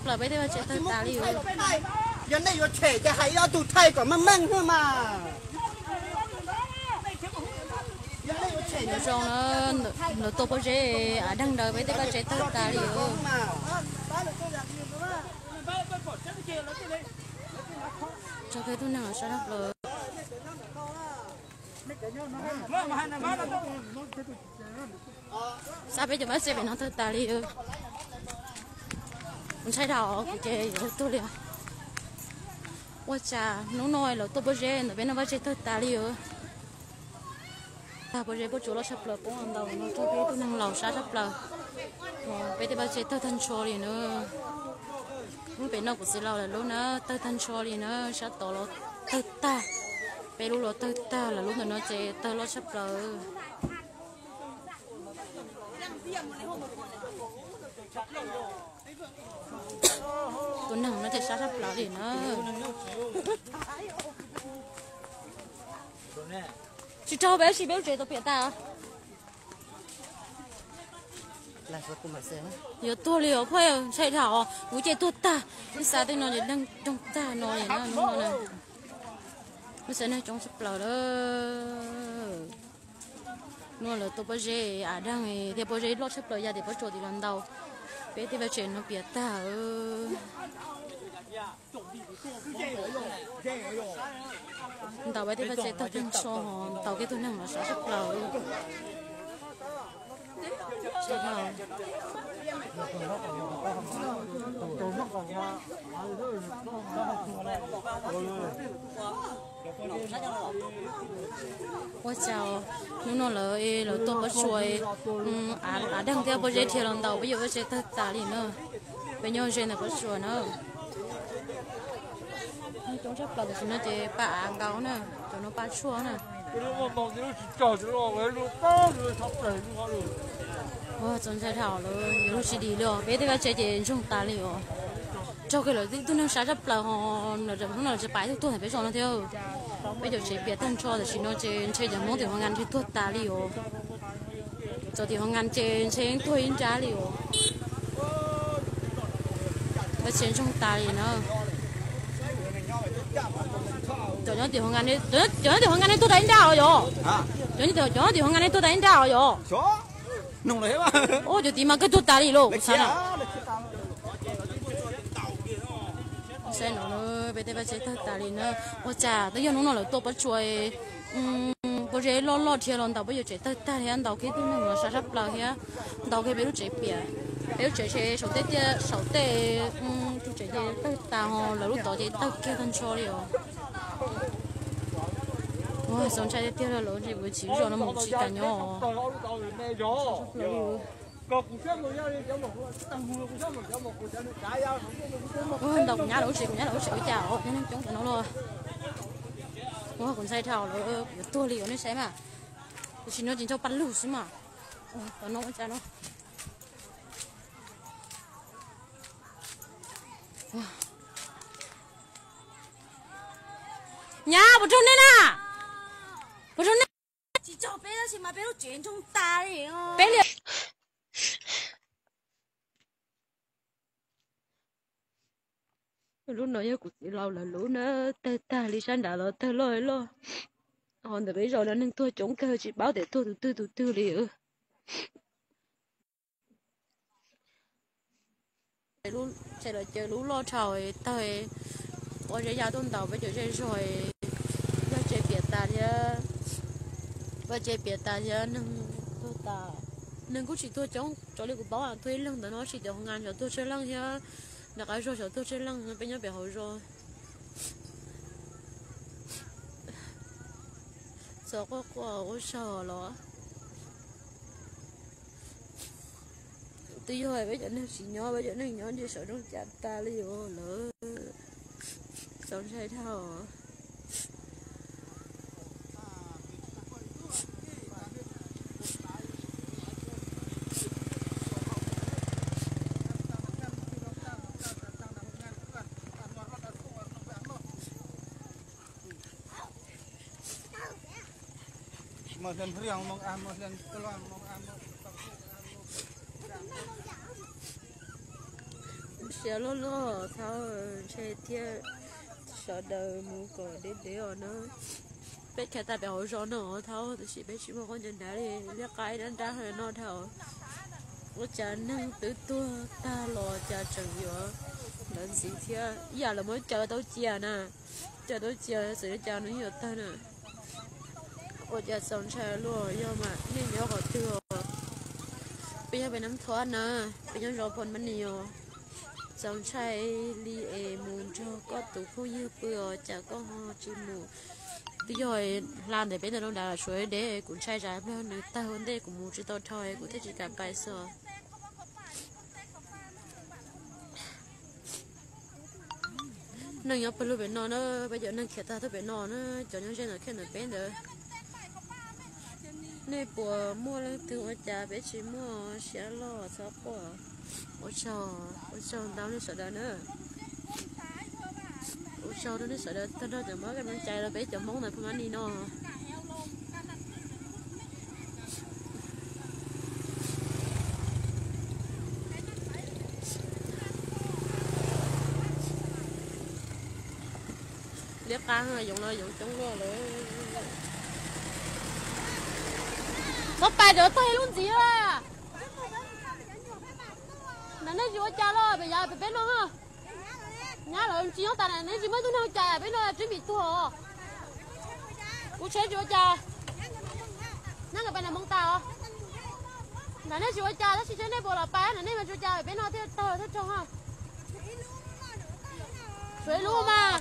Los peb tej vaj tsev tawg tas li. Yog nej yuav tshem ces hais ib ob tug thaij kom meej meej xwb mas. Zoo na, lawv tuaj pob zeb av deeg ntawd peb tej vaj tsev tawg tas li. Tso peb tug neeg sab sab plaws. Sab peb cov vaj tsev pem no tawg tas li. Kuv ntshai dhau kuv ces yuav tuag li. Ua cas hnub no lawv tuaj pob zeb ntawm peb no vaj tsev tawg tas li. Tag pob zeb pob tsuas loj tshaj plaws poob ntau no rau peb tug neeg laus sab sab plaws. Peb tej vaj tsev tawg tag nrho li na. Lub pem no kuv txiv laus lawv lub na tawg tag nrho li na, sab tod los tawg tag, peb lub los tawg tag, lawv lub ntawm no ces tawg loj tshaj plaws. Tus neeg no ces sab sab plaws li na. Tsis raug peb si peb lub tsev tau piam tag. Yuav tuag li os phooj ywg, ntshai dhau os, kuv ces tuag tag, ib xav tej no ces neeg nroog tag no li na, hnub no na. Ib xav neeg coob tshaj plaws lawm. Hnub no lawv tuaj pob zeb av deeg thiab pob zeb loj tshaj plaws ya tim pob tsuas tim los ntau. Peb tej vaj tsev no piam tag. Ntaus peb tej vaj tsev tawg tag nrho, ntaus kiag tug neeg los sab sab plaws. Ua cas hnub no lawv, lawv tuaj pob tsuas, av deeg thiab pob zeb dhia los ntaus peb yawm vaj tsev tawg tas li na. Peb nyob ze ntawm pob tsuas na. Coob tshaj plaws tam sim no ces pa av nkaus na, cov no pa tshuaj na. Ua txaus ntshai dhau lawm, yuav luag tsis dim li os, peb tej vaj tsev ces ntsoog tas li os. Raug kiag lawm ib tug neeg sab tshaj plaws ho, hnub no lawv tsis pais ib tug tuag ntawm peb zos no thiab. Peb cov tsev piam tag nrho tam sim no ces ntshe cov Hmoob tim Huav Nkas ntshe tuag tas li os. Cov tim Huav Nkas ces ntshe tuag ib nrab li os. Vaj tsev ntsoog tas li na. Cov nyob tim Huav Nkas, cov nyob tim Huav Nkas nej tuag tas ib nrab os yog? Cov nyob tim Huav Nkas nej tuag tas ib nrab os yog? Ua cov tid mas kawg tuag tas li lauj. Saib no, peb tej vaj tsev tawg tas li na. Ua cas twb yog hnub no lawv tuaj pob tsuas, pob zeb loj loj dhia los ntaus peb yawm tsev tawg tag thiab ntaus kiag tug neeg los sab sab plaws thiab ntaus kiag peb lub tsev piam. Peb lub tsev saum tej tiaj saum tej tus tsev ces tawg tas ho lawv lub tod ces tawg kiag tag nrho li os. Ua txaus ntshai tiag tiag lawm, ntshe kuv tsis zos no mus tsis tas nyob. Ntaus kuv nyab lawv lub tsev, kuv nyab lawv lub tsev ua cas os, nyob neeg coob tas no los. Ua kuv ntshai dhau lawm, kuv yuav tuag li os nej saib mas. Tam sim no tsis nco pa lug xwb mas. Tom no ua cas no. Nyab, puas raug nej na? Puas raug nej? Tsis raug peb tab sis mas peb lub tsev ntsoog tas li. Peb li. Lub no yog kuv txiv laus lawv lub na, tawg tag li, sab nrad los tawg loj loj. Ho ntawm peb zos no neeg tuag coob kawg tsis paub tias tuag tus twg tus twg li. Ces lawv caws lub loj dhau tawg, pob zeb ya tuaj ntaus peb cov zej zog, vaj tsev piam tas thiab, vaj tsev piam tas thiab neeg tuag tas. Neeg kuj tsis tuag coob, raws li kuv paub tuag ib leeg ntawd no, tsis tias hauv nkas xyov tuag tsawg leej thiab, nram qab zos xyov tuag tsawg leej, peb nyob pem hauv zos. Txog quaj quaj ua saug los. Twb yog peb cov neeg tsis nyob, peb cov neeg nyob ntshe sawv zoo cas tas li os lawm. Txaus ntshai dhau. Tsiav luag luag thaub ntshe thiab, sawv daws mus kom deb deb os na. Peb khiav tag pem hauv zos no thaub, tab sis peb tsis muaj khaub ncaws hnav li, liab qab dab nrab no dhau. Ua cas neeg twb tuag tag los cas tseem yuav ntawd ntxiv thiab, ib yam lawv muab caw tau cia na. Caw tau cia txawm yuav cas nws yuav tawg na. Ua cas txaus ntshai luaj, yog mas nej nyob qhov twg os? Peb nyob pem Nab Thuab na, peb nyob zos Phom Mab Nis os. Txaus ntshai li es mus nrog koj tus phooj ywg pw os, cas koj ho tsis mus? Twb yog hla ntawm peb ntawd rau nrad suav deb, kuv ntshai tsam nws tawg ua ntej kuv mus tsis tau dhau, kuv thiaj tsis kam pais xwb os. Neeg nyob pawg lug pem no na, peb cov neeg khiav tag tuaj pem no na, cov nyob ze ntawm khiaj ntawm peb ntawd. Nej puas muaj leej twg ua cas peb tsis muaj siab loj txhob quaj. Ua tsaug, ua tsaug ntau nej sawv daws na. Ua tsaug rau nej sawv daws tag nrho cov muab kev cai rau peb cov Hmoob ntawm Phom Mab Nis no. Liab qab yoov no yoov coob luaj lawm. Txhob pais, cov tag lub ntxiv a. Ntawm nej tsis ua cas los pem yav pem peb no. Nyab lawv tsis nyob tas, nej tsis muaj ib tug neeg ua cas peb no, Tswb Mim tuag os. Kuv tsheb tsis ua cas. Nab nkawd pais nram Hmoob tas os. Ntawm nej tsis ua cas tab sis seb nej puas los pais, ntawm nej mas tsis ua cas peb no thiaj tawg thiaj raug. Tshuav ib lub mas.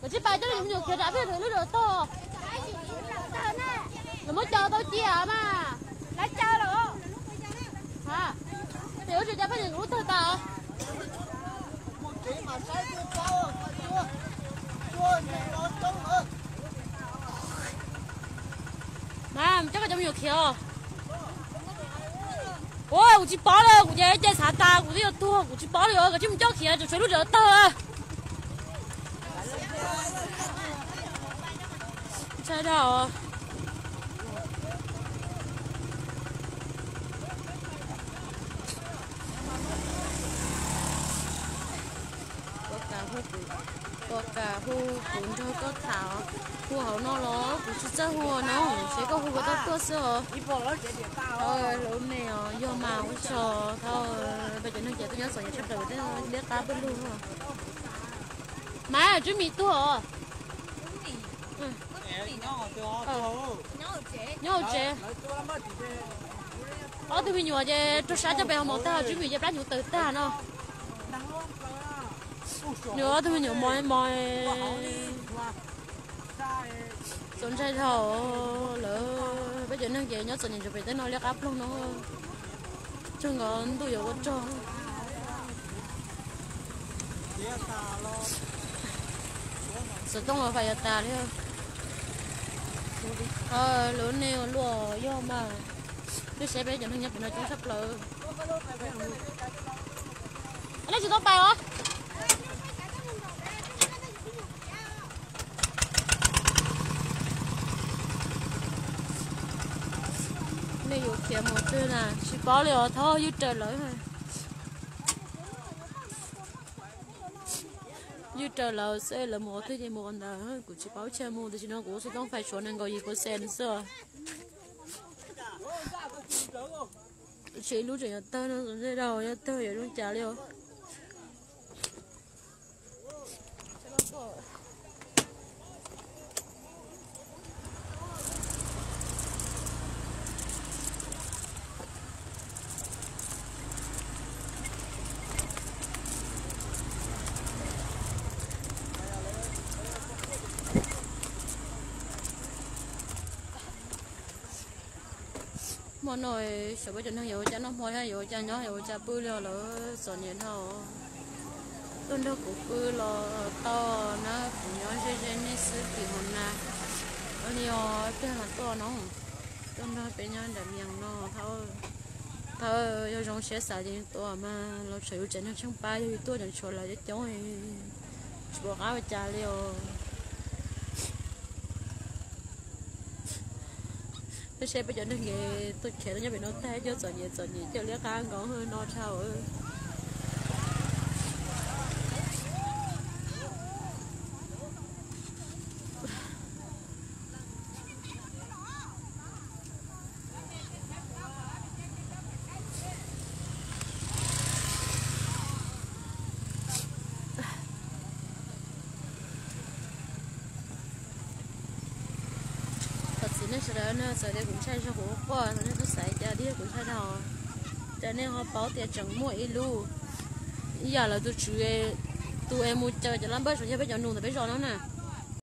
Koj tsis pais coj me nyuam khiav rau pem lub zos tog. Lawv muab caw tau cia mas. Lawv caw lawm. Ces ua tsis cas pheej nws lub tawg tas. Mas coj koj cov me nyuam khiav. Ua kuv tsis paub li, kuv ces cai xav tas kuv twb yuav tuag kuv tsis paub li os, koj tsis mus coj khiav, tsuas tshuav lub zos tawg. Ntshai dhau. Puas kam hu kuv nrog koj tham? Hu hauv no los kuv tsis txawj hu no, seb koj hu puas tau tuaj xwb os. Lub me os, yog mas ua tsaug thov. Peb cov neeg ces tuaj nyob txom nyem tshaj plaws, liab qab pawg lug. Mas Tswb Mim tuag os. Nyob hauv tsev. Ob tug me nyuam ces raug sab coj pem hauv mos tag, Tswb Mim ces plab hnyuv tawm tag no. Nws ob tug me nyuam mos mos. Txaus ntshai dhau lawm, peb cov neeg ces nyob txom nyem ntsoov pem teb no liab qab ploog no. Tsaug nkaus ntuj yuav ua rog. Xov tooj los fais yuav tas li. Lub neej luaj yog mas, twb saib peb cov neeg nyob pem no coob tshaj plaws. Nej tsis tau pais os. Nej yuav khiav mus twg na? Tsis paub li os, thov ywj raws lawv. Ywj raws lawv xwb, lawv mus qhov twg ces mus qhov ntawd, kuv tsis paub chaw mus, tam sim no kuv xov tooj fais suav nees nkaum yim percent xwb. Tsis lub tseem yuav tawg no, ntej rau yuav tawg yuav zoo cas li os. Hmo no xyov peb cov neeg yuav ua cas noj hmo thiab, yuav ua cas nyob, yuav ua cas pw li os, lawv txom nyem dhau. Tuaj nrog kuv pw los tau na, kuv nyob ze ze nej xwb tim hauv na. Ua li os, peb los tuaj no, tuaj nrog peb nyob nram Mias no. Thawj yog zoo siab xav ces tua mas los txhawm yus tsev neeg tsheej pab, yog yus tuaj cov tshuav lawv coob coob, tsis pom qab ua cas li os. Seb peb cov neeg nkees tuaj khiav nyob pem no tag, cov txom nyem txom nyem coj liab qab nkaus no dhau. Thov txim nej sawv daws na, txawm tias kuv ntshai zog kuv quaj, nej txhob xav cas, tias kuv ntshai dhau. Ces nej ho paub tias tseem muaj ib lub, ib yam lawv tus tswv, tus es mus caw cov laj npawb saum yog peb cov nus ntawm peb zos no na.